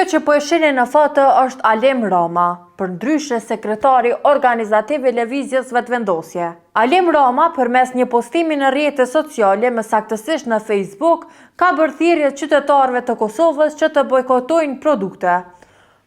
Ky që po e shihni në foto është Alim Rama, përndryshe sekretari organizativ i Lëvizjes Vetëvendosje. Alim Rama përmes një postimi në rrjete sociale, më saktësisht në Facebook, ka bërë thirrje qytetarëve të Kosovës që të bojkotojnë produkte.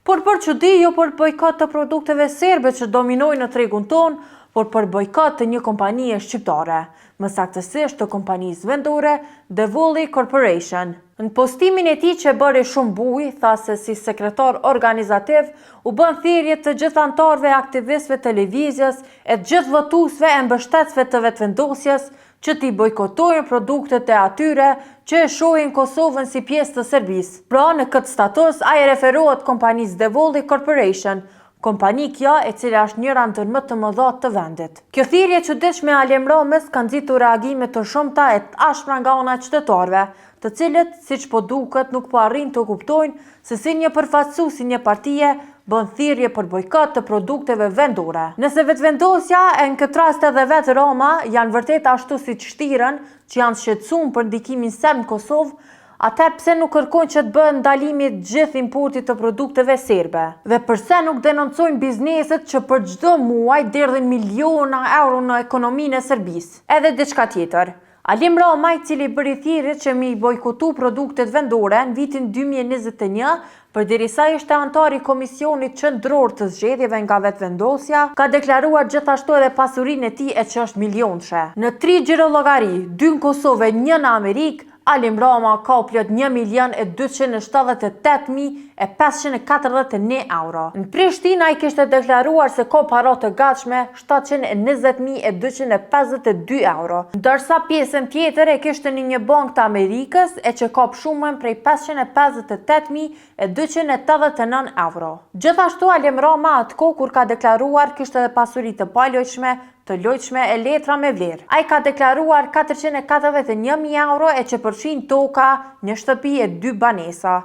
Por për çudi jo për bojkot të produkteve serbe që dominojnë në tregun tonë, por për bojkot të një kompanie shqiptare, më saktësisht të kompanisë vendore Devolli Corporation. Në postimin e tij që bëri shumë bujë, tha se si sekretar organizativ u bën thirrje të gjithë anëtarëve e aktivistëve të Lëvizjes e të gjithë votuesve e mbështetësve të Vetëvendosjes që t'i bojkotojnë produktet e atyre që e shohin Kosovën si pjesë të Serbisë. Pra, në këtë status, ai i referohet kompanisë Devolli Corporation, kompani kjo e cila është njëra ndër më të mëdhatë të vendit. Kjo thirrje e çuditshme e Alim Ramës ka nxitur reagime të shumta e të ashpra nga ana e qytetarëve, të cilët, siç po duket, nuk po arrijnë të kuptojnë se si një përfaqësues i një partie bën thirrje për bojkot të produkteve vendore. Nëse Vetëvendosja, e në këtë rast edhe vetë Rama, janë vërtet ashtu siç shtiren, që janë shqetësuar për ndikimin serb në Kosovë, atëherë pse nuk kërkojnë që të bëhet ndalimi i gjithë importit të produkteve serbe? Dhe përse nuk denoncojnë bizneset që për çdo muaj derdhin miliona euro në ekonominë e Serbisë? Edhe diçka tjetër. Alim Rama i cili bëri thirrje që me i bojkotu produktet vendore në vitin 2021, përderisa ishte anëtar i Komisionit Qendror të Zgjedhjeve nga Vetëvendosja, ka deklaruar gjithashtu edhe pasurinë e tij e që është milionëshe. Në tri xhirollogari, dy në Kosovë e një në Amerikë, Alim Rama ka plot 1.278.541 euro. Në Prishtinë ai kishte deklaruar se ka para të gatshme 720.252 euro, ndërsa pjesën tjetër e kishte në një bankë të Amerikës e që kap shumën prej 558.289 euro. Gjithashtu Alim Rama atë kohë kur ka deklaruar kishte edhe pasuri të paluajtshme të luajtshme e letra me vlerë. Ai ka deklaruar 441.000 euro e që përfshin toka, një shtëpi e dy banesa.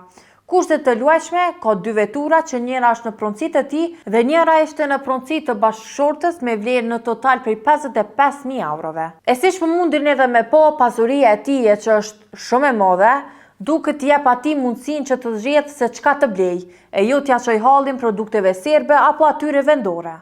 Kurse të luajtshme, ka dy vetura që njëra është në pronësi të tij dhe njëra ishte në pronësi të bashkëshortes me vlerë në total prej 55.000 eurove. E siç po mundeni edhe me pa, pasuria e tij e që është shumë e madhe, duket t'i jep atij mundësinë që të zgjedhë se çka të blejë, e jo t'ia çojë hallin produkteve serbe apo atyre vendore.